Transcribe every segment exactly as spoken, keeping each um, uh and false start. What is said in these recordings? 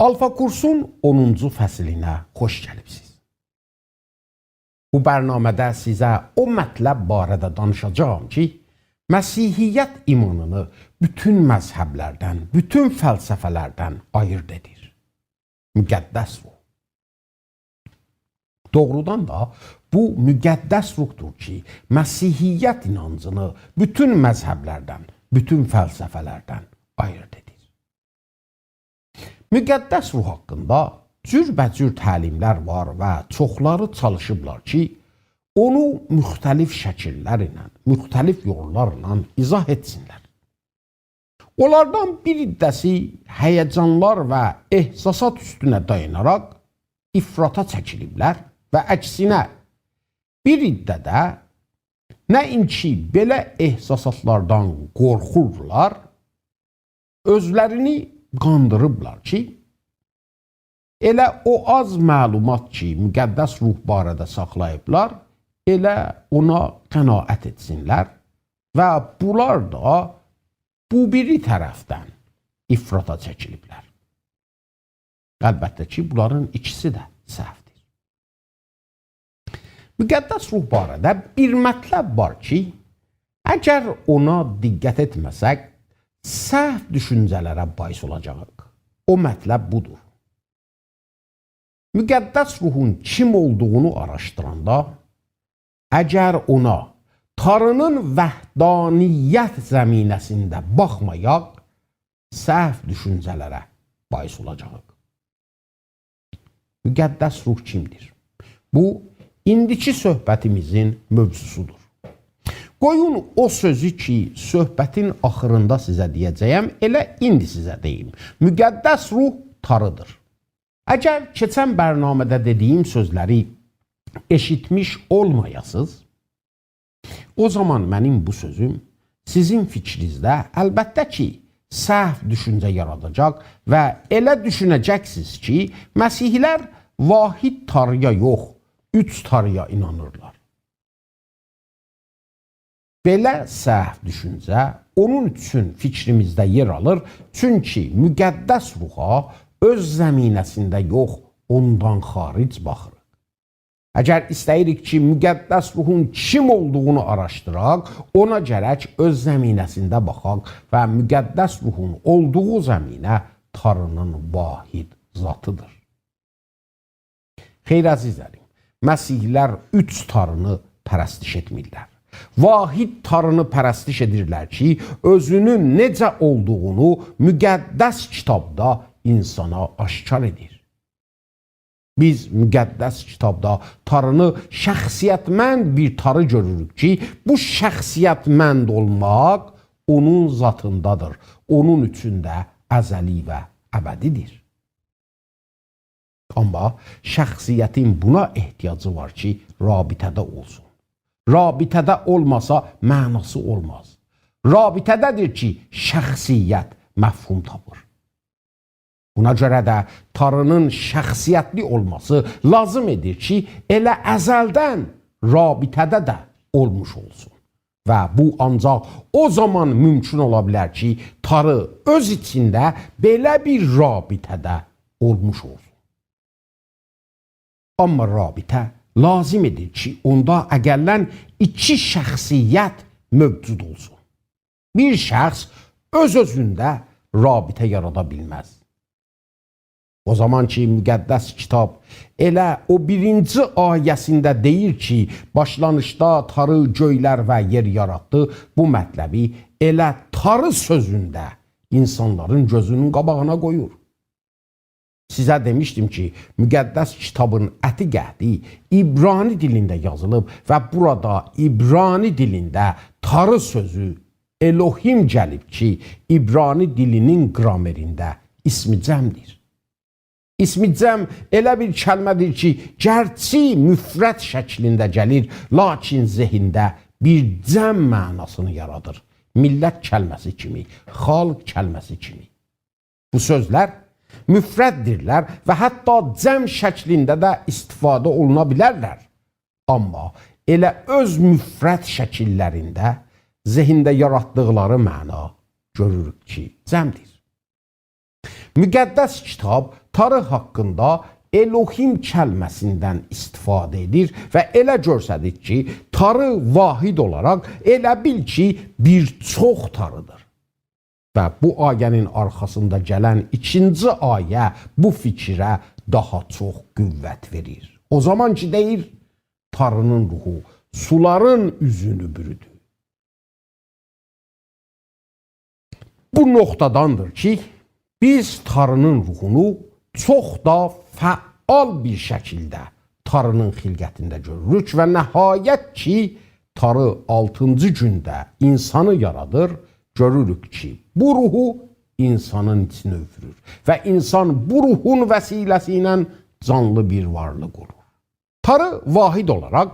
آلفا کورسون اونونجو فصلینه خوش گلیبسیز. بو برنامه‌ده سیزه او مطلب باره‌ده دانیشاجاغام کی، مسیحیت ایمانینی بوتون مذهب‌لردن، بوتون فلسفه‌لردن آییرد ائدیر. مقدس روح. دوغرودان دا بو مقدس روحدور کی، مسیحیت اینانجینی بوتون مذهب‌لردن، بوتون فلسفه‌لردن آییرد ائدیر. مقدس روح حاقیندا جوربه‌جور تعلیم‌لر وار و چوخلاری چالیشیبلار کی، اونو مختلف شکیل‌لر ایله، مختلف یوللارلا ایضاح ائتسینلر. اونلاردان بیر عده‌سی هیجانلار و احساسات اوستونه دایاناراق افراطا چکیلیبلر و عکسینه بیر عده ده نه اینکی بئله احساساتلاردان قورخوردولار، اؤزلرینی قاندیریبلار کی، ائله او آز معلومات کی، مقدس روح باره‌ده ساخلاییبلار، ائله اونا قناعت ائتسینلر و بونلار دا بو بیری طرفدن افراطا چکیلیبلر. البته کی، بونلارین ایکیسی ده سهودیر. مقدس روح باره‌ده بیر مطلب وار کی، اگر اونا دقت ائتمه‌سک، سهو دوشونجه‌لره باعث اولاجاغیق. او مطلب بودور. مقدس روحون کیم اولدوغونو آراشدیراندا، اگر اونا تاری‌نین وحدانیت زمینه‌سینده باخمایاق، سهو دوشونجه‌لره باعث اولاجاغیق. مقدس روح کیمدیر؟ بو، ایندیکی صحبتیمیزین موضوعسودور. قویون او سؤزو کی، صحبتین آخیریندا سیزه دئیه‌جه‌یم، ائله ایندی سیزه دئییم. مقدس روح تاری‌دیر. اگر کئچن برنامه‌ده دئدیگیم سؤزلری ائشیتمیش اولمایاسینیز، او زامان منیم بو سؤزوم سیزین فیکرینیزده، البته کی، سهو دوشونجه یاراداجاق و ائله دوشونه‌جکسینیز کی، مسیحی‌لر واحد تاری‌یا یوخ، اوچ تاری‌یا اینانیرلار. بئله سهو دوشونجه اونون اوچون فیکریمیزده یئر آلیر، چونکی مقدس روحا اؤز زمینه‌سینده یوخ، اوندان خارج باخیریق. اگر ایسته‌ییریک کی، مقدس روحون کیم اولدوغونو آراشدیراق، اونا گرک اؤز زمینه‌سینده باخاق و مقدس روحون اولدوغو زمینه تاری‌نین واحد ذاتی‌دیر. خیر، عزیزلریم، مسیحی‌لر اوچ تاری‌نی پرستش ائتمیرلر. واحد تاری‌نی پرستش ائدیرلر کی، اؤزونون نئجه اولدوغونو مقدس کیتابدا اینسانا آشکار ائدیر. بیز مقدس کیتابدا تاری‌نی شخصیتمند بیر تاری گؤروروک کی، بو شخصیتمند اولماق اونون ذاتیندادیر، اونون اوچون ده ازلی و ابدی‌دیر. آمما شخصیتین بونا احتیاجی وار کی، رابطه‌ده اولسون. رابطه‌ده اولماسا، معناسی اولماز. رابطه‌ده‌دیر کی، شخصیت مفهوم تاپیر. بونا گؤره ده تاری‌نین شخصیتلی اولماسی لازیم ائدیر کی، ائله ازلدن رابطه‌ده ده اولموش اولسون. و بو آنجاق او زامان مومکون اولا بیلر کی، تاری اؤز ایچینده بئله بیر رابطه‌ده اولموش اولسون. آمما رابطه لازیم ائدیر کی، اوندا اقلاً ایکی شخصیت موجود اولسون. بیر شخص اؤز-اؤزونده رابطه یارادا بیلمز. او زامان کی، مقدس کیتاب ائله او بیرینجی آیه‌سینده دئییر کی، «باشلانیشدا تاری گؤیلر و یئر یاراتدی»، بو مطلبی ائله تاری سؤزونده اینسانلارین گؤزونون قاباغینا قویور. سیزه دئمیشدیم کی، مقدس کیتابین عتیق عهدی عبرانی دیلینده یازیلیب و بورادا عبرانی دیلینده تاری سؤزو الوهیم گلیب کی، عبرانی دیلینین گرامرینده اسم جمع‌دیر. اسم جمع ائله بیر کلمه‌دیر کی، گرچی مفرد شکلینده گلیر، لاکین ذهنده بیر جمع معناسینی یارادیر. میللت کلمه‌سی کیمی، خالق کلمه‌سی کیمی. بو سؤزلر مفرددیرلر و حتی جمع شکلینده ده استفاده اولونا بیلرلر. آمما ائله اؤز مفرد شکیللرینده ذهنده یاراتدیقلاری معنا گؤروروک کی، جمع‌دیر. مقدس کیتاب تاری حاقیندا الوهیم کلمه‌سیندن استفاده ائدیر و ائله گؤرسدیر کی، تاری واحد اولاراق ائله بیل کی، بیر چوخ تاریدیر. و بو آیه‌نین آرخاسیندا گلن ایکینجی آیه بو فیکره داها چوخ قوت وئریر. او زامان کی، دئییر، تاری‌نین روحو سولارین اوزونو بورودو. بو نقطه‌دندیر کی، بیز تاری‌نین روحونو چوخ دا فعال بیر شکیلده تاری‌نین خلقتینده گؤروروک و نهایت کی، تاری آلتینجی گونده اینسانی یارادیر، گؤروروک کی، بو روحو اینسانین ایچینه اوفورور و اینسان بو روحون وسیله‌سی ایله جانلی بیر وارلیق اولور. تاری واحد اولاراق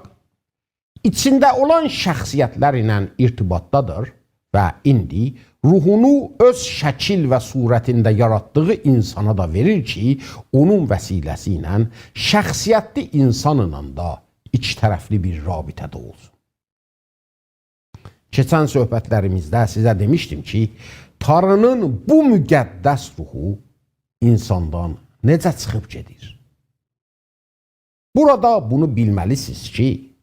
ایچینده اولان شخصیت‌لر ایله ارتباطدادیر و ایندی روحونو اؤز شکیل و صورتینده یاراتدیغی اینسانا دا وئریر کی، اونون وسیله‌سی ایله شخصیتلی اینسانلا دا ایکی طرفلی بیر رابطه‌ده اولسون. کئچن صحبت‌لریمیزده سیزه دئمیشدیم کی، تاری‌نین بو مقدس روحو اینساندان نئجه چیخیب گئدیر؟ بورادا بونو بیلمه‌لی‌سینیز کی،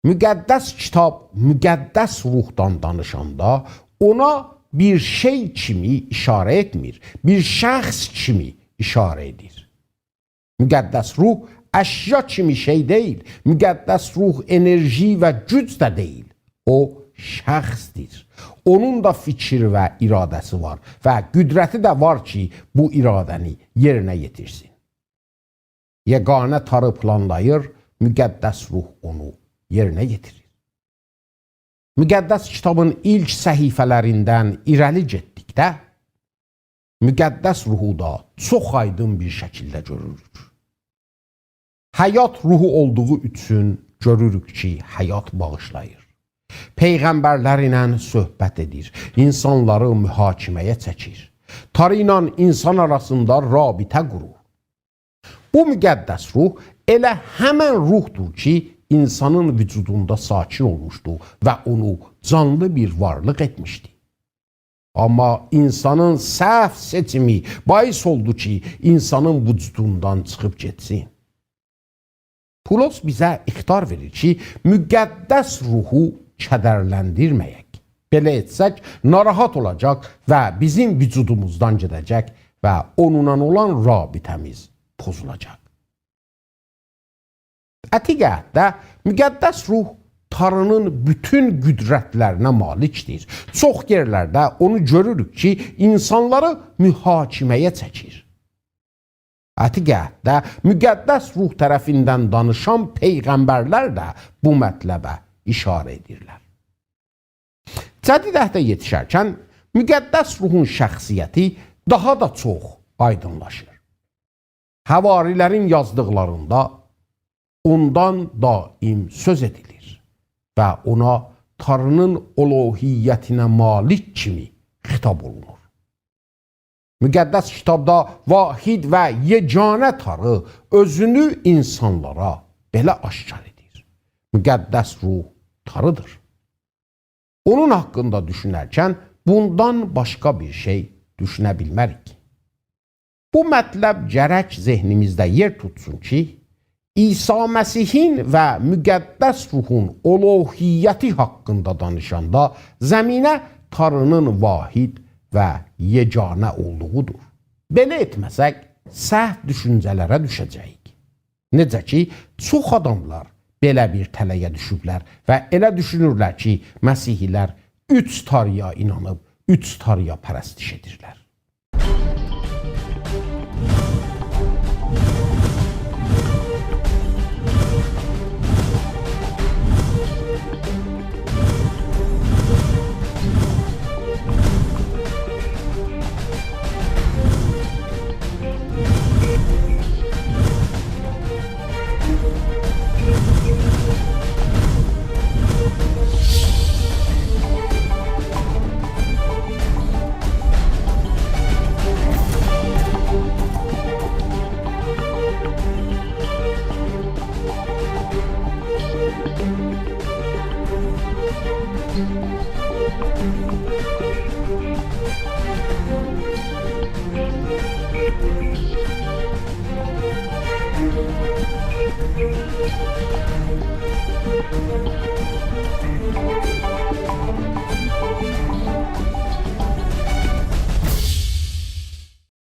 مقدس کیتاب مقدس روحدان دانیشاندا اونا بیر شئی کیمی ایشاره ائتمیر، بیر شخص کیمی ایشاره ائدیر. مقدس روح اشیا کیمی شئی دئییل. مقدس روح انرژی و گوج ده دئییل. او شخصدیر. اونون دا فیکیر و اراده‌سی وار و قدرتی ده وار کی، بو اراده‌نی یئرینه یئتیرسین. یگانه تاری پلانلاییر، مقدس روح اونو یئرینه یئتیریر. مقدس کیتابین ایلک صفحه‌لریندن ایره‌لی گئتدیکده، مقدس روحو دا چوخ آیدین بیر شکیلده گؤروروک. حیات روحو اولدوغو اوچون گؤروروک کی، حیات باغیشلاییر. پیغمبرلر ایله صحبت ائدیر، اینسانلاری محاکمه‌یه چکیر. تاری ایله اینسان آراسیندا رابطه قورور. بو مقدس روح ائله همن روحدور کی، اینسانین وجودوندا ساکن اولموشدو و اونو جانلی بیر وارلیق ائتمیشدی. آمما اینسانین سهو سئچیمی باعث اولدو کی، اینسانین وجودوندان چیخیب گئتسین. پولس بیزه اخطار وئریر کی، مقدس روحو کدرلندیرمه‌یک. بئله ائتسک، ناراحت اولاجاق و بیزیم وجودوموزدان گئده‌جک و اونونلا اولان رابطه‌میز پوزولاجاق. عتیقه‌ده مقدس روح تاری‌نین بوتون قدرت‌لرینه مالیکدیر. چوخ یئرلرده اونو گؤروروک کی، اینسانلاری محاکمه‌یه چکیر. عتیقه‌ده مقدس روح طرفیندن دانیشان پیغمبرلر ده بو مطلبه ایشاره ائدیرلر. جدید عهده یئتیشرکن مقدس روحون شخصیتی داها دا چوخ آیدینلاشیر. حواری‌لرین یازدیقلاریندا اوندان دائم سؤز ائدیلیر و اونا تاری‌نین الوهیتینه مالیک کیمی خطاب اولونور. مقدس کیتابدا واحد و یگانه تاری اؤزونو اینسانلارا بئله آشکار ائدیر: مقدس روح تاریدیر. اونون حاقیندا دوشونرکن بوندان باشقا بیر شئی دوشونه بیلمه‌ریک. بو مطلب گرک ذهنیمیزده یئر توتسون کی، عیسی مسیحین و مقدس روحون الوهیتی حاقیندا دانیشاندا زمینه تاری‌نین واحد و یگانه اولدوغودور. بئله ائتمه‌سک، سهو دوشونجه‌لره دوشه‌جه‌ییک. نئجه کی، چوخ آداملار بئله بیر تله‌یه دوشوبلر و ائله دوشونورلر کی، مسیحی‌لر اوچ تاری‌یا اینانیب، اوچ تاری‌یا پرستش ائدیرلر.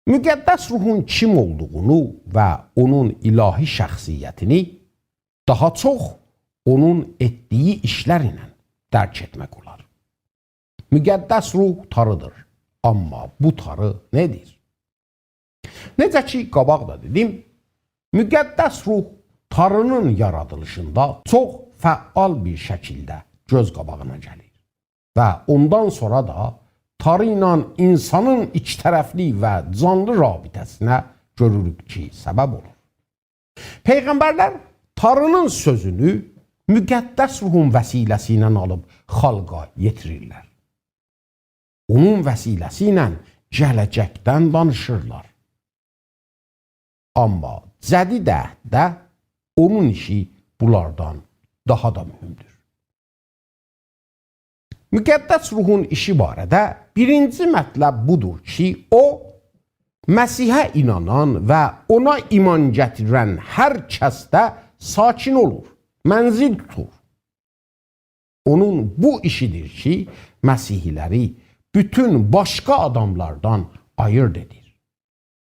مقدس روحون کیم اولدوغونو و اونون الهی شخصیتینی داها چوخ اونون ائتدیگی ایشلر ایله درک ائتمک اولار. مقدس روح تاریدیر. آمما بو تاری نه‌دیر؟ نئجه کی، قاباق دا دئدیم، مقدس روح تاری‌نین یارادیلیشیندا چوخ فعال بیر شکیلده گؤز قاباغینا گلیر و اوندان سونرا دا تاری ایله اینسانین ایکی طرفلی و جانلی رابطه‌سینه گؤروروک کی، سبب اولور. پیغمبرلر تاری‌نین سؤزونو مقدس روحون وسیله‌سی ایله آلیب خالقا یئتیریرلر. اونون وسیله‌سی ایله گله‌جکدن دانیشیرلار. آمما جدید عهدده اونون ایشی بونلاردان داها دا مهمدور. مقدس روحون ایشی باره‌ده بیرینجی مطلب بودور کی، او، مسیحه اینانان و اونا ایمان گتیرن هر کسده ساکن اولور، منزل توتور. اونون بو ایشیدیر کی، مسیحی‌لری بوتون باشقا آداملاردان آییرد ائدیر.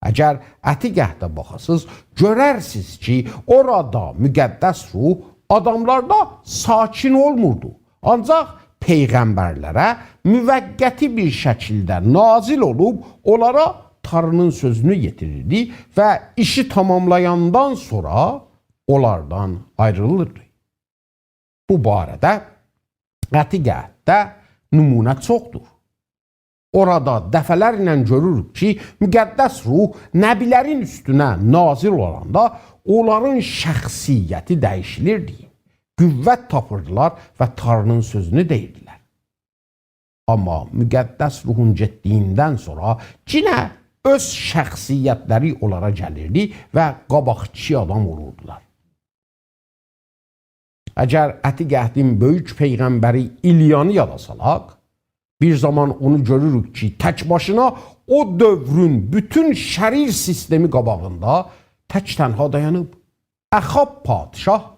اگر عتیق عهده باخاسینیز، گؤررسینیز کی، اورادا مقدس روح آداملاردا ساکن اولموردو. آنجاق پیغمبرلره موقتی بیر شکیلده نازل اولوب، اونلارا تاری‌نین سؤزونو یئتیریردی و ایشی تماملایاندان سونرا اونلاردان آیریلیردی. بو باره‌ده عتیق عهدده نمونه چوخدور. اورادا دفعه‌لرله گؤروروک کی، مقدس روح نبی‌لرین اوستونه نازل اولاندا اونلارین شخصیتی دییشیلیردی. قوت تاپیردیلار و تاری‌نین سؤزونو دئییردیلر. آمما مقدس روحون گئتدیگیندن سونرا یئنه اؤز شخصیت‌لری اونلارا گلیردی و قاباقکی آدام اولوردولار. اگر عتیق عهدین بؤیوک پیغمبری ایلیانی یادا سالاق، بیر زامان اونو گؤروروک کی، تک باشینا او دؤورون بوتون شریر سیستمی قاباغیندا تک تنها دایانیب. اخاب پادشاه،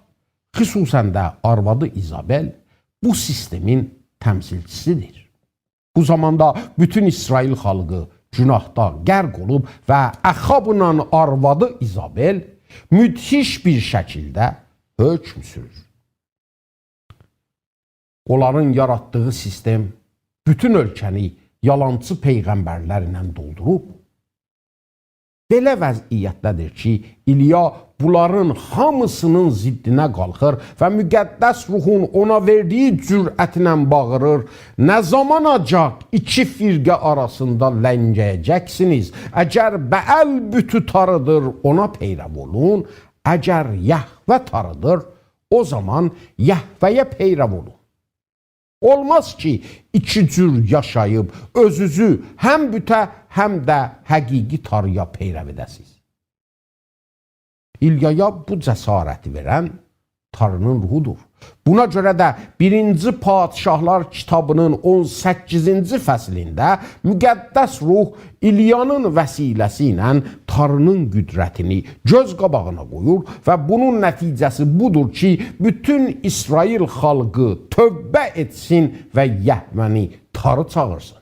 خصوصاً ده آروادی ایزابل بو سیستمین تمثیلچی‌سیدیر. بو زاماندا بوتون اسرائیل خالقی گوناهدا غرق اولوب و اخابلا آروادی ایزابل مدهش بیر شکیلده حکم سورور. اونلارین یاراتدیغی سیستم بوتون اؤلکه‌نی یالانچی پیغمبرلرله دولدوروب. بئله وضعیتده‌دیر کی، ایلیا بونلارین هامیسی‌نین ضدینه قالخیر و مقدس روحون اونا وئردیگی جرأتله باغیریر: «نه زاماناجاق ایکی فرقه آراسیندا لنگه‌یه‌جکسینیز؟ اگر بعل بوتو تاری‌دیر، اونا پیرو اولون. اگر یهوه تاری‌دیر، او زامان یهوه‌یه پیرو اولون. اولماز کی، ایکی جور یاشاییب اؤزونوزو هم بوته، هم ده حقیقی تاری‌یا پیرو ائده‌سینیز.» ایلیایا بو جسارتی وئرن تاری‌نین روحودور. بونا گؤره ده بیرینجی پادشاهلار کیتابی‌نین اون سککیزینجی فصلینده مقدس روح ایلیانین وسیله‌سی ایله تاری‌نین قدرتینی گؤز قاباغینا قویور و بونون نتیجه‌سی بودور کی، بوتون اسرائیل خالقی توبه ائتسین و یهوه‌نی تاری چاغیرسین.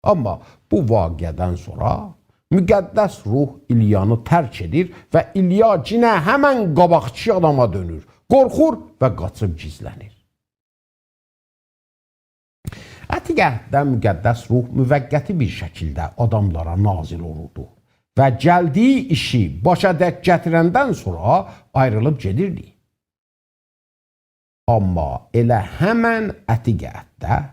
آمما بو واقعه‌دن سونرا مقدس روح ایلیانی ترک ائدیر و ایلیا یئنه همن قاباقکی آداما دؤنور، قورخور و قاچیب گیزلنیر. عتیق عهدده مقدس روح موقتی بیر شکیلده آداملارا نازل اولوردو و گلدیگی ایشی باشا دک گتیرندن سونرا آیریلیب گئدیردی. آمما ائله همن عتیق عهدده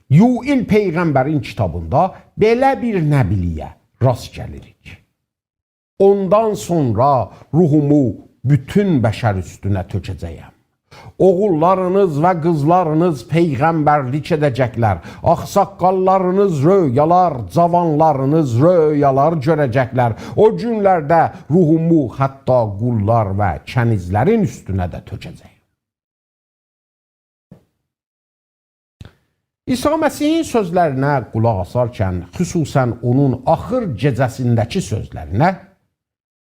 یوئیل پیغمبرین کیتابیندا بئله بیر نبی‌لییه راست گلیریک: «اوندان سونرا روحومو بوتون بشر اوستونه تؤکه‌جه‌یم. اوغوللارینیز و قیزلارینیز پیغمبرلیک ائده‌جکلر، آغ‌ساققاللارینیز رؤیالار، جاوانلارینیز رؤیالار گؤره‌جکلر. او گونلرده روحومو حتی قوللار و کنیزلرین اوستونه ده تؤکه‌جه‌یم.» عیسی مسیحین سؤزلرینه قولاق آسارکن، خصوصاً اونون آخیر گئجه‌سینده‌کی سؤزلرینه،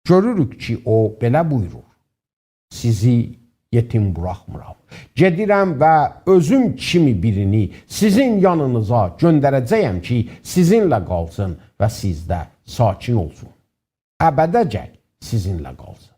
گؤروروک کی، او بئله بویورور: «سیزی یئتیم بوراخمیرام. گئدیرم و اؤزوم کیمی بیرینی سیزین یانینیزا گؤندره‌جه‌یم کی، سیزینله قالسین و سیزده ساکن اولسون. ابده‌جک سیزینله قالسین.»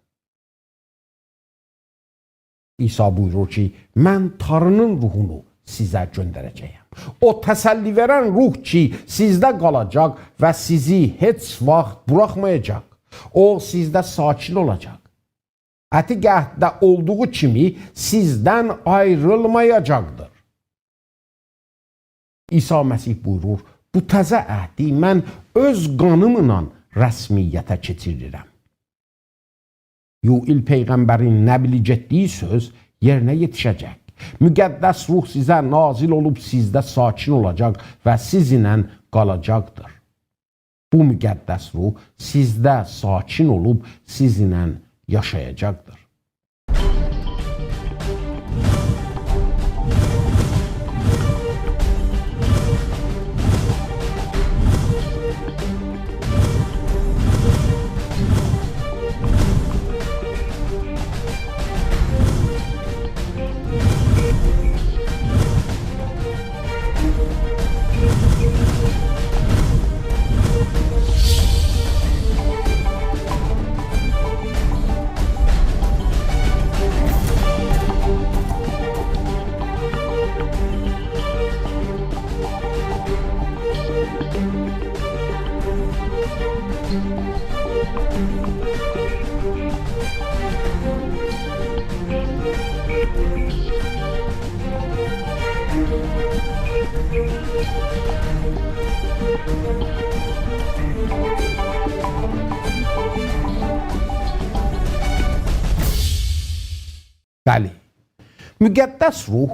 عیسی بویورور کی، «من تاری‌نین روحونو سیزه گؤندره‌جه‌یم. او تسلی وئرن روح کی، سیزده قالاجاق و سیزی هئچ واخت بوراخمایاجاق. او سیزده ساکن اولاجاق. عهد قدیمده اولدوغو کیمی سیزدن آیریلمایاجاقدیر.» عیسی مسیح بویورور: «بو تازه عهدی من اؤز قانیملا رسمیته کئچیریرم.» یوئل پیغمبرین نبیلی گئتدیگی سؤز یئرینه یئتیشه‌جک: «مقدس روح سیزه نازل اولوب سیزده ساکن اولاجاق و سیزینله قالاجاقدیر.» بو مقدس روح سیزده ساکن اولوب سیزینله یاشایاجاقدیر. بلی، مقدس روح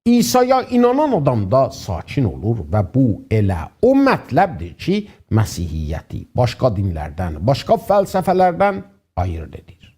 عیسایا اینانان آدامدا ساکن اولور و بو ائله او مطلبدیر کی، مسیحیتی باشقا دینلردن، باشقا فلسفه‌لردن آییرد ائدیر.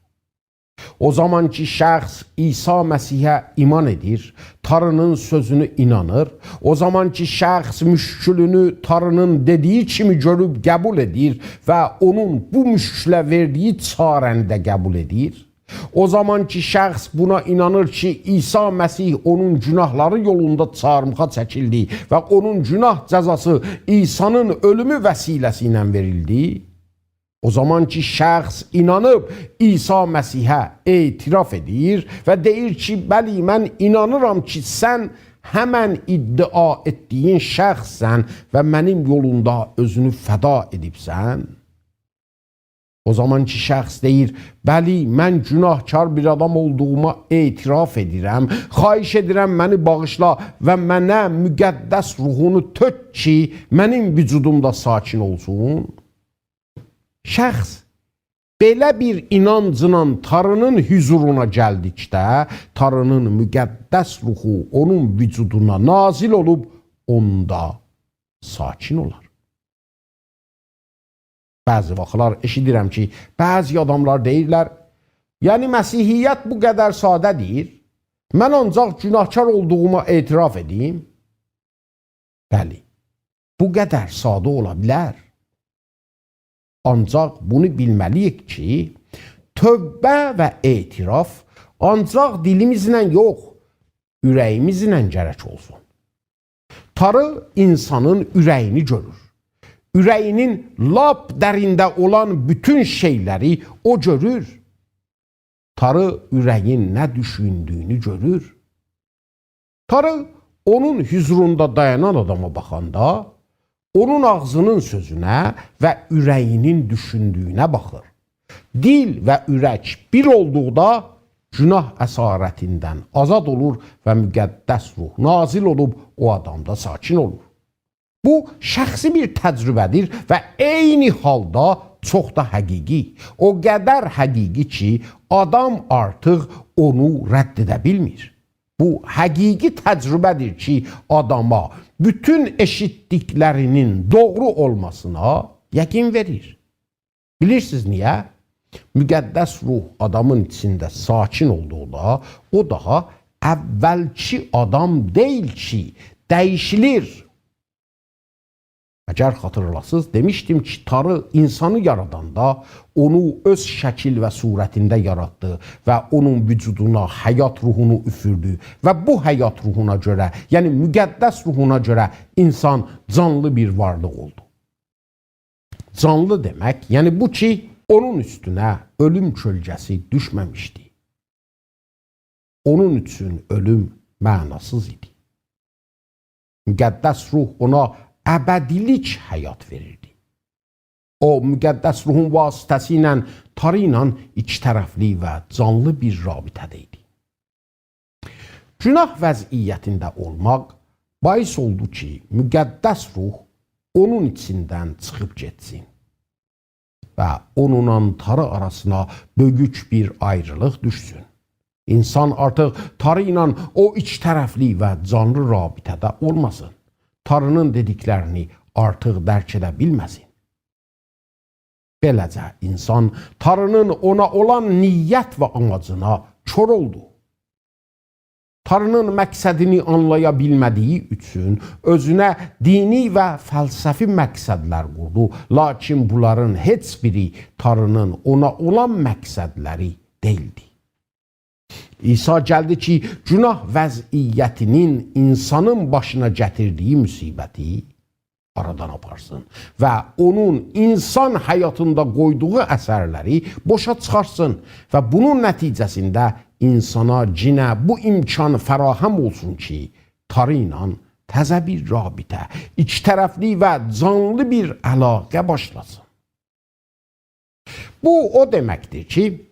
او زامان کی، شخص عیسی مسیحه ایمان ائدیر، تاری‌نین سؤزونو اینانیر، او زامان کی، شخص مشکلونو تاری‌نین دئدیگی کیمی گؤروب قبول ائدیر و اونون بو مشکله وئردیگی چاره‌نی ده قبول ائدیر، او زامان کی، شخص بونا اینانیر کی، عیسی مسیح اونون گناهلاری یولوندا چارماخا چکیلدی و اونون گناه جزاسی عیسی‌نین اؤلومو وسیله‌سی ایله وئریلدی، او زامان کی، شخص اینانیب عیسی مسیحه اعتراف ائدیر و دئییر کی، «بلی، من اینانیرام کی، سن همن ادعا ائتدیگین شخصسن و منیم یولومدا اؤزونو فدا ائدیبسن.» او زامان کی، شخص دئییر، «بلی، من گناهکار بیر آدام اولدوغوما اعتراف ائدیرم. خواهش ائدیرم، منی باغیشلا و منه مقدس روحونو تؤک کی، منیم وجودومدا ساکن اولسون.» شخص بئله بیر اینانجلا تاری‌نین حضورونا گلدیکده، تاری‌نین مقدس روحو اونون وجودونا نازل اولوب اوندا ساکن اولار. بعضی واختلار ائشیدیرم کی، بعضی آداملار دئییرلر، «یعنی مسیحیت بو قدر ساده‌دیر؟ من آنجاق گناهکار اولدوغوما اعتراف ائدیم؟» بلی، بو قدر ساده اولا بیلر. آنجاق بونو بیلمه‌لی‌ییک کی، توبه و اعتراف آنجاق دیلیمیزله یوخ، اوره‌ییمیزله گرک اولسون. تاری اینسانین اوره‌یینی گؤرور. اوره‌یینین لاپ درینده اولان بوتون شئیلری او گؤرور. تاری اوره‌یین نه دوشوندویونو گؤرور. تاری اونون حضوروندا دایانان آداما باخاندا، اونون آغزی‌نین سؤزونه و اوره‌یینین دوشوندویونه باخیر. دیل و اورک بیر اولدوقدا گناه اسارتیندن آزاد اولور و مقدس روح نازل اولوب او آدامدا ساکن اولور. بو شخصی بیر تجربه‌دیر و عینی حالدا چوخ دا حقیقی. او قدر حقیقی کی، آدام آرتیق اونو رد ائده بیلمیر. بو حقیقی تجربه‌دیر کی، آداما بوتون ائشیتدیکلری‌نین دوغرو اولماسینا یقین وئریر. بیلیرسینیز نییه؟ مقدس روح آدامین ایچینده ساکن اولدوقدا، او داها اولکی آدام دئییل کی، دییشیلیر. اگر خاطیرلاسیز، دئمیشدیم کی، تاری اینسانی یاراداندا اونو اؤز شکیل و صورتینده یاراتدی و اونون وجودونا حیات روحونو اوفوردو و بو حیات روحونا گؤره، یعنی مقدس روحونا گؤره اینسان جانلی بیر وارلیق اولدو. جانلی دئمک، یعنی بو کی، اونون اوستونه اؤلوم کؤلگه‌سی دوشمه‌میشدی. اونون اوچون اؤلوم معناسیز ایدی. مقدس روح اونا ابدیلیک حیات وئریردی. او، مقدس روحون واسطه‌سیله تاری ایله ایکی طرفلی و جانلی بیر رابطه‌ده ایدی. گوناه وضعیتینده اولماق باعث اولدو کی، مقدس روح اونون ایچیندن چیخیب گئتسین و اونونلا تاری آراسینا بؤیوک بیر آیریلیق دوشسون. اینسان آرتیق تاری ایله او ایکی طرفلی و جانلی رابطه‌ده اولماسین. تاری‌نین دئدیکلرینی آرتیق درک ائده بیلمه‌سین. بئله‌جه، اینسان تاری‌نین اونا اولان نیت و آماجینا کور اولدو. تاری‌نین مقصدینی آنلایا بیلمه‌دیگی اوچون اؤزونه دینی و فلسفی مقصدلر قوردو، لاکین بونلارین هئچ بیری تاری‌نین اونا اولان مقصدلری دئییلدی. عیسی گلدی کی، گوناه وضعیتینین اینسانین باشینا گتیردیگی مصیبتی آرادان آپارسین و اونون اینسان حیاتیندا قویدوغو اثرلری بوشا چیخارتسین و بونون نتیجه‌سینده اینسانا یئنه بو امکان فراهم اولسون کی، تاری ایله تزه بیر رابطه، ایکی طرفلی و جانلی بیر علاقه باشلاسین. بو او دئمکدیر کی،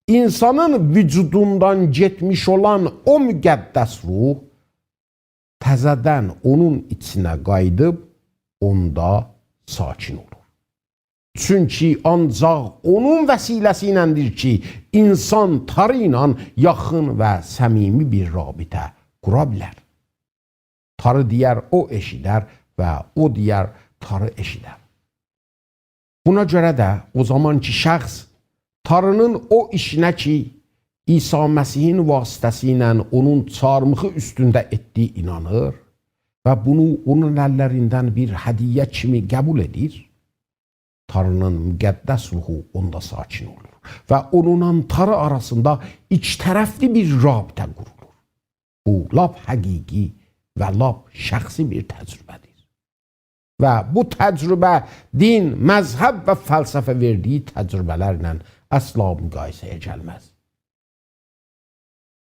اینسانین وجودوندان گئتمیش اولان او مقدس روح تزه‌دن اونون ایچینه قاییدیب اوندا ساکن اولور. چونکی آنجاق اونون وسیله‌سی ایلندیر کی، اینسان تاری ایله یاخین و صمیمی بیر رابطه قورا بیلر. تاری دئیر، او ائشیدر و او دئیر، تاری ائشیدر. بونا گؤره ده او زامان کی، شخص تاری‌نین او ایشینه کی، عیسی مسیحین واسطه‌سیله اونون چارمیخی اوستونده ائتدیگی اینانیر و بونو اونون اللریندن بیر هدیه کیمی قبول ائدیر، تاری‌نین مقدس روحو اوندا ساکن اولور و اونونلا تاری آراسیندا ایکی طرفلی بیر رابطه قورولور. بو لاپ حقیقی و لاپ شخصی بیر تجربه‌دیر. و بو تجربه دین، مذهب و فلسفه وئردیگی تجربه‌لرله اصلا مقایسه‌یه گلمز.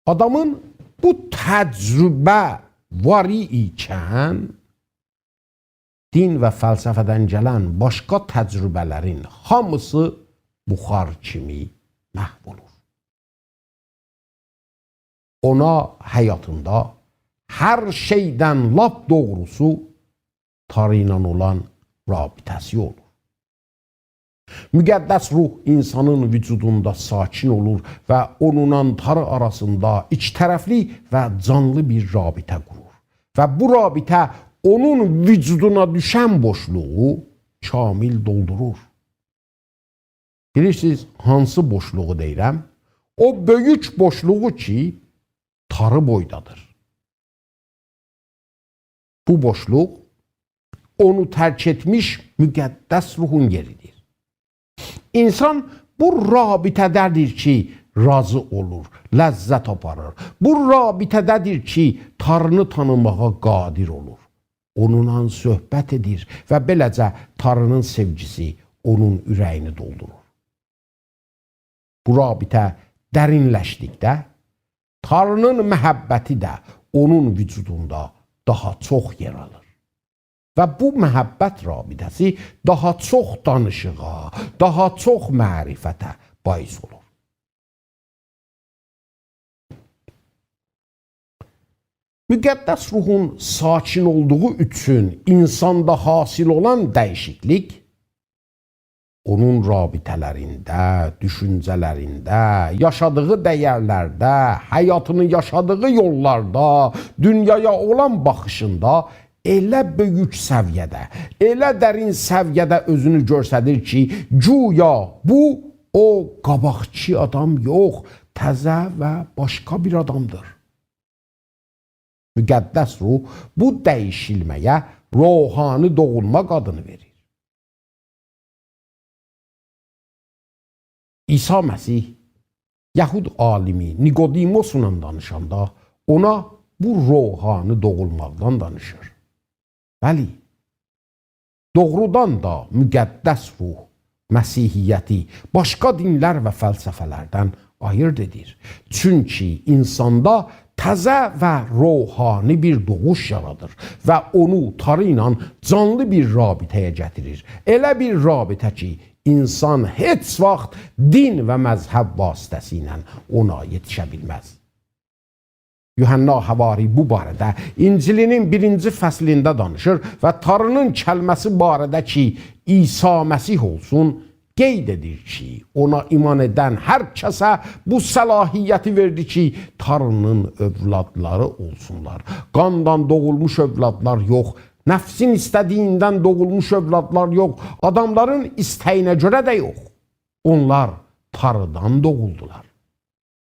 آدامین بو تجربه واری ایکن، دین و فلسفه‌دن گلن باشقا تجربه‌لرین هامیسی بخار کیمی محو اولور. اونا حیاتیندا هر شئیدن لاپ دوغروسو تاری ایله اولان رابطه‌سی اولور. مقدس روح اینسانین وجودوندا ساکن اولور و اونونلا تاری آراسیندا ایکی طرفلی و جانلی بیر رابطه قورور. و بو رابطه اونون وجودونا دوشن بوشلوغو کامل دولدورور. بیلیرسینیز، هانسی بوشلوغو دئییرم؟ او بؤیوک بوشلوغو کی، تاری بویدادیر. بو بوشلوق اونو ترک ائتمیش مقدس روحون یئریدیر. اینسان بو رابطه‌ده‌دیر کی، راضی اولور، لذت آپاریر. بو رابطه‌ده‌دیر کی، تارینی تانیماغا قادر اولور. اونونلا صحبت ائدیر و بئله‌جه تارینین سئوگیسی اونون اوره‌یینی دولدورور. بو رابطه درینلشدیکده، تارینین محبتی ده اونون وجودوندا داها چوخ یئر آلیر. و بو محبت رابطه‌سی داها چوخ دانیشیغا، داها چوخ معرفته باعث اولور. مقدس روحون ساکن اولدوغو اوچون اینساندا حاصل اولان دییشیکلیک، اونون رابطه‌لرینده، دوشونجه‌لرینده، یاشادیغی دَیَرلرده، حیاتینی یاشادیغی یوللاردا، دونیایا اولان باخیشیندا ائله بؤیوک سویه‌ده، ائله درین سویه‌ده اؤزونو گؤستریر کی، گویا بو او قاباقکی آدام یوخ، تزه و باشقا بیر آدامدیر. مقدس روح بو دییشیلمه‌یه روحانی دوغولماق آدینی وئریر. عیسی مسیح یهود عالیمی نیقودیموسلا دانیشاندا اونا بو روحانی دوغولماقدان دانیشیر. بلی، دوغرودان دا مقدس روح مسیحیتی باشقا دینلر و فلسفه‌لردن آییرد ائدیر. چونکی اینساندا تازه و روحانی بیر دوغوش یارادیر و اونو تاری ایله جانلی بیر رابطه‌یه گتیریر. ائله بیر رابطه کی، اینسان هئچ واخت دین و مذهب واسطه‌سیله اونا یئتیشه بیلمز. یوحنا حواری بو باره‌ده انجیلی‌نین بیرینجی فصلینده دانیشیر و تاری‌نین کلمه‌سی باره‌ده کی، عیسی مسیح اولسون، قید ائدیر کی، اونا ایمان ائدن هر کسه بو صلاحیتی وئردی کی، تاری‌نین اولادلاری اولسونلار. قاندان دوغولموش اولادلار یوخ، نفسین ایسته‌دیییندن دوغولموش اولادلار یوخ، آداملارین ایسته‌یینه گؤره ده یوخ. اونلار تاریدان دوغولدولار.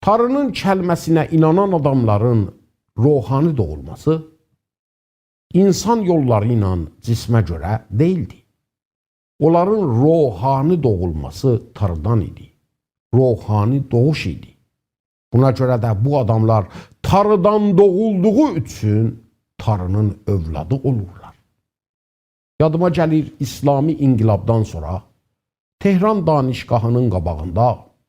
تاری‌نین کلمه‌سینه اینانان آداملارین روحانی دوغولماسی اینسان یوللاری ایله جسمه گؤره دئییلدی. اونلارین روحانی دوغولماسی تاریدان ایدی. روحانی دوغوش ایدی. بونا گؤره ده بو آداملار تاریدان دوغولدوغو اوچون تاری‌نین اولادی اولورلار. یادیما گلیر، اسلامی انقلابدان سونرا تهران دانشگاهی‌نین قاباغیندا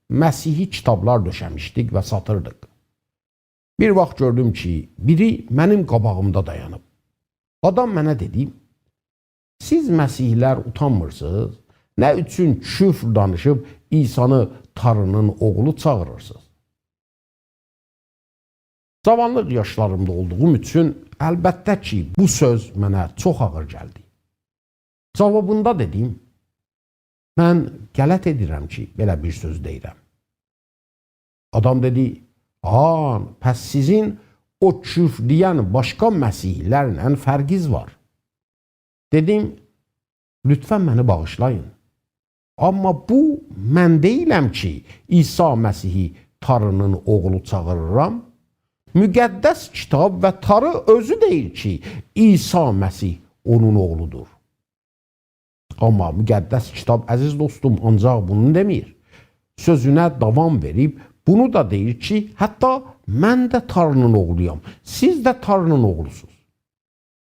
مسیحی کیتابلار دؤشه‌میشدیک و ساتیردیق. بیر واخت گؤردوم کی، بیری منیم قاباغیمدا دایانیب. آدام منه دئدی: «سیز مسیحی‌لر اوتانمیرسینیز؟ نه اوچون کفر دانیشیب عیسانی تاری‌نین اوغلو چاغیریرسینیز؟» جاوانلیق یاشلاریمدا اولدوغوم اوچون البته کی، بو سؤز منه چوخ آغیر گلدی. جاوابیندا دئدیم: «من غلط ائدیرم کی، بئله بیر سؤز دئییرم.» آدام دئدی: «آن، پس سیزین او کفر دئین باشقا مسیحی‌لرله فرقینیز وار.» دئدیم: «لطفاً منی باغیشلایین. آمما بو من دئییلم کی، عیسی مسیحی تاری‌نین اوغلو چاغیریرام. مقدس کیتاب و تاری اؤزو دئییر کی، عیسی مسیح اونون اوغلودور.» آمما مقدس کیتاب، عزیز دوستوم، آنجاق بونو دئمیر. سؤزونه داوام وئریب، بونو دا دئییر کی، حتی من ده تاری‌نین اوغلویام، سیز ده تاری‌نین اوغلوسونوز.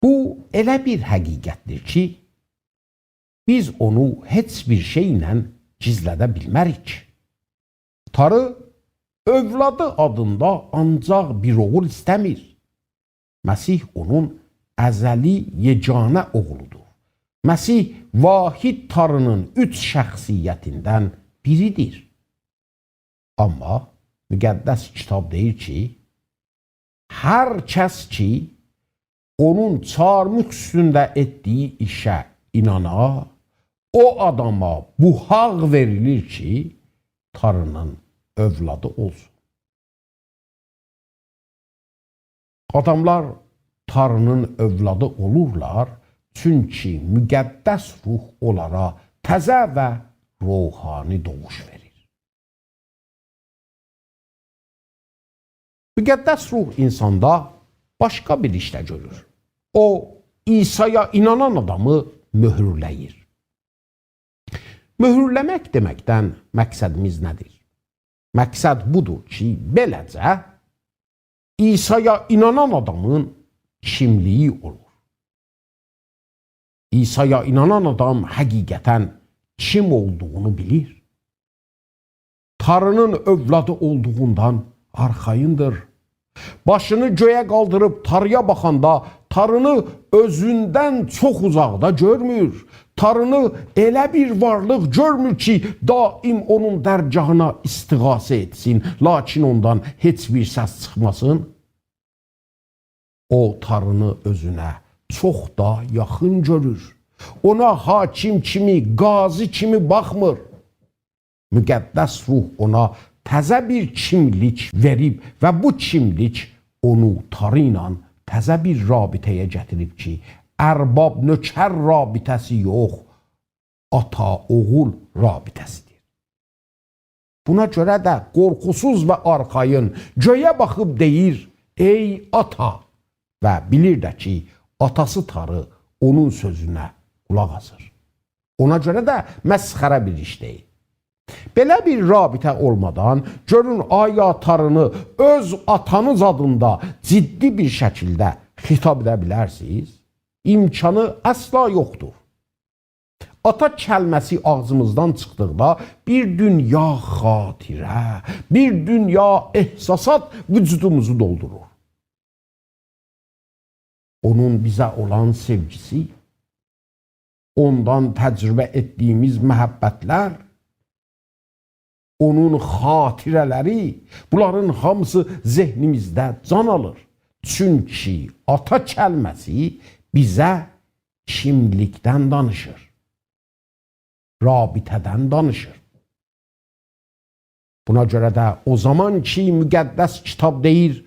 بو ائله بیر حقیقتدیر کی، بیز اونو هئچ بیر شئیله گیزلده بیلمریک. تاری اولادی آدیندا آنجاق بیر اوغول ایسته‌میر. مسیح اونون ازلی یگانه اوغلودور. مسیح واحد تاری‌نین اوچ شخصیتیندن بیریدیر. آمما مقدس کیتاب دئییر کی، هر کس کی، اونون چارمیخ اوستونده ائتدیگی ایشه اینانا، او آداما بو حاق وئریلیر کی، تاری‌نین اولادی اولسون. آداملار تاری‌نین اولادی اولورلار، چونکی مقدس روح اونلارا تازه و روحانی دوغوش وئریر. مقدس روح اینساندا باشقا بیر ایش ده گؤرور. او، عیسایا اینانان آدامی مؤهورله‌ییر. مؤهورله‌مک دئمکدن مقصدیمیز نه‌دیر؟ مقصد بودور کی، بئله‌جه عیسایا اینانان آدامین کیملیگی اولور. عیسایا اینانان آدام حقیقتاً کیم اولدوغونو بیلیر. تاری‌نین اولادی اولدوغوندان آرخاییندیر. باشینی گؤیه قالدیریب تارییا باخاندا تارینی اؤزوندن چوخ اوزاقدا گؤرمور. تارینی ائله بیر وارلیق گؤرمور کی، دائم اونون درگاهینا استغاثه ائتسین، لاکین اوندان هئچ بیر سس چیخماسین. او، تارینی اؤزونه چوخ دا یاخین گؤرور. اونا حاکم کیمی، قاضی کیمی باخمیر. مقدس روح اونا تازه بیر کیملیک وئریب و بو کیملیک اونو تاری ایله تازه بیر رابطه‌یه گتیریب کی، ارباب-نؤکر رابطه‌سی یوخ، آتا-اوغول رابطه‌سیدیر. بونا گؤره ده قورخوسوز و آرخایین گؤیه باخیب دئییر: «ای آتا!» و بیلیر ده کی، آتاسی تاری اونون سؤزونه قولاق آسیر. اونا گؤره ده مسخره بیر ایش دئییل. بئله بیر رابطه اولمادان، گؤرون، آیا تارینی اؤز آتانیز آدیندا جدی بیر شکیلده خطاب ائده بیلرسینیز؟ امکانی اصلا یوخدور. آتا کلمه‌سی آغزیمیزدان چیخدیقدا بیر دونیا خاطره، بیر دونیا احساسات وجودوموزو دولدورور. اونون بیزه اولان سئوگیسی، اوندان تجربه ائتدیگیمیز محبت‌لر، اونون خاطره‌لری، بونلارین هامیسی ذهنیمیزده جان آلیر. چونکی آتا کلمه‌سی بیزه کیملیکدن دانیشیر، رابطه‌دن دانیشیر. بونا گؤره ده او زامان کی، مقدس کیتاب دئییر،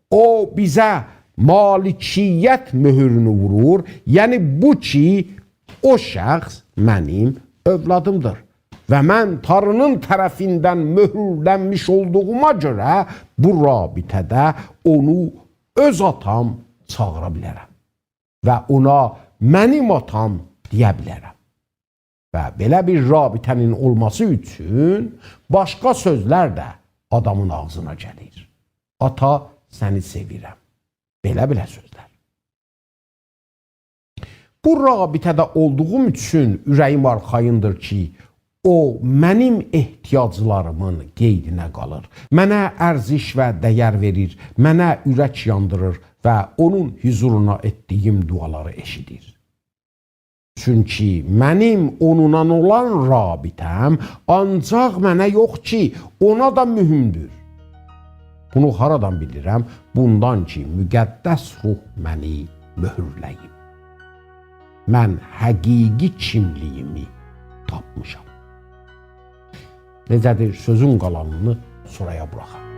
او بیزه مالکیت مؤهورونو وورور، یعنی بو کی، او شخص منیم اولادیمدیر. و من تارینین طرفیندن مؤهورلنمیش اولدوغوما گؤره بو رابطه‌ده اونو اؤز آتام چاغیرا بیلرم. و اونا منیم آتام دئیه بیلرم. و بئله بیر رابطه‌نین اولماسی اوچون باشقا سؤزلر ده آدامین آغزینا گلیر. «آتا، سنی سئویرم.» بئله-بئله سؤزلر. بو رابطه‌ده اولدوغوم اوچون اوره‌ییم آرخایین‌دیر کی، او منیم احتیاجلاریمین قیدینه قالیر. منه ارزش و دیر وئریر، منه اورک یاندیریر و اونون حضورونا ائتدیگیم دعالاری ائشیدیر. چونکی منیم اونونلا اولان رابطه‌م آنجاق منه یوخ کی، اونا دا مهم‌دور. بونو هارادان بیلیرم؟ بوندان کی، مقدس روح منی مؤهورله‌ییب. من حقیقی کیملیگیمی تاپمیشام. نئجه‌دیر، سؤزون قالانینی سونرایا بوراخاق.